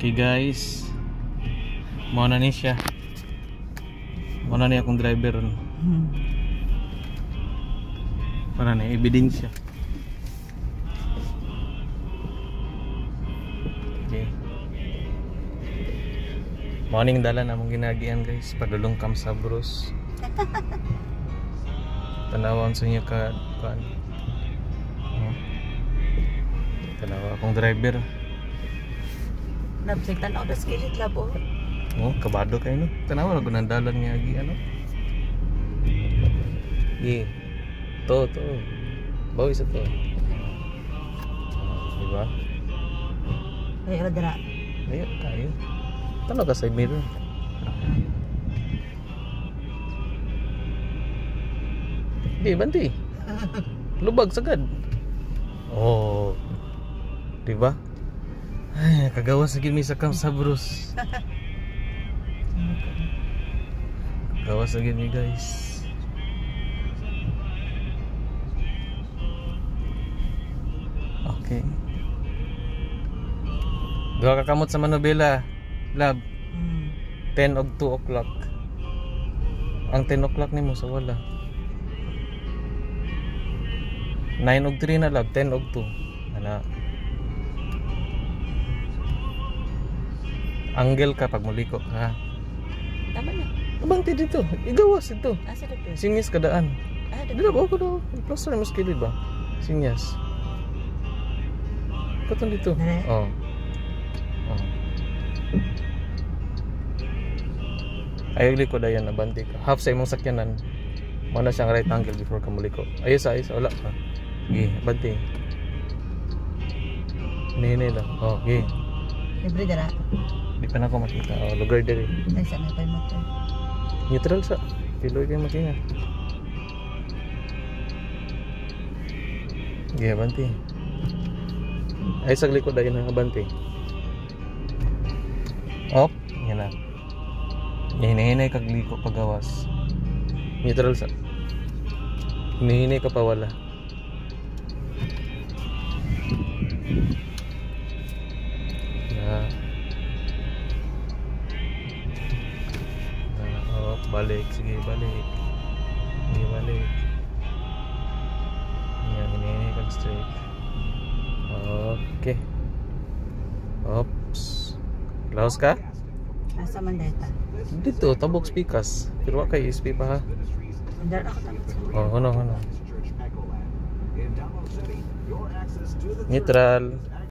Okay guys, mao na ni siya. Mao na ni akong driver. Para na ebidensya. Okay. Morning dala na mong ginagian guys, padulong kam sa Bruce. Tanawan sa inyo ka kuan. Oh. Tanawa akong driver. Lab, sig tanaw das kilid lab oh. Oh, kabado kayo no. Tanawa ra gunang dalan nga agi ano. Gi. To to. Bawi sa to. Oh, di ba? Ay, ra dira. Ayo tayo. Tanaw ka sa mirror. Di banti. Lubag sagad. Oh. Di ba? Ay, kagawas sa gid mi sa Camp Sabros. Gawas sa gid mi guys. Okay. Duha ka kamot sa Manobela. Lab, 10 og 2 o'clock. Ang 10 o'clock nimo sa wala. 9 og 3 na lab, 10 og 2. Ana. Angle ka pag muliko ha. Tama na. Abante dito. Igawas dito. Asa dito? Sinyas kadaan. Ah, dito. Dito ba ako daw? Plus ra mas kilid ba? Sinyas. Katong dito. Dere? Oh. Oh. Ayaw liko dayon abante ka. Half sa imong sakyanan. Mo na siyang right angle before ka muliko. Ayo sa ayo sa wala pa. Gi, abante. Hinay lang. Oh, gi. Libre dira. Di pa na ako makita. Oh, lugar diri. Ay, sa na tayo motor. Neutral sa. Piloy kayo makina. Gi, abante. Ay sa likod dayon ang abante. Op, yan na. Hinahinay kag liko pagawas. Neutral sa. Hinihinay ka pa wala. Na. Na, op, balik. Sige, balik. Sige, balik. Yan, hinihinay kag straight. Okay. Oops. Laos ka? Asa man data? Dito, tabok spikas. Pero wa kay SP pa ha. Dara ako tamot sa. Oh, ano, ano. Neutral.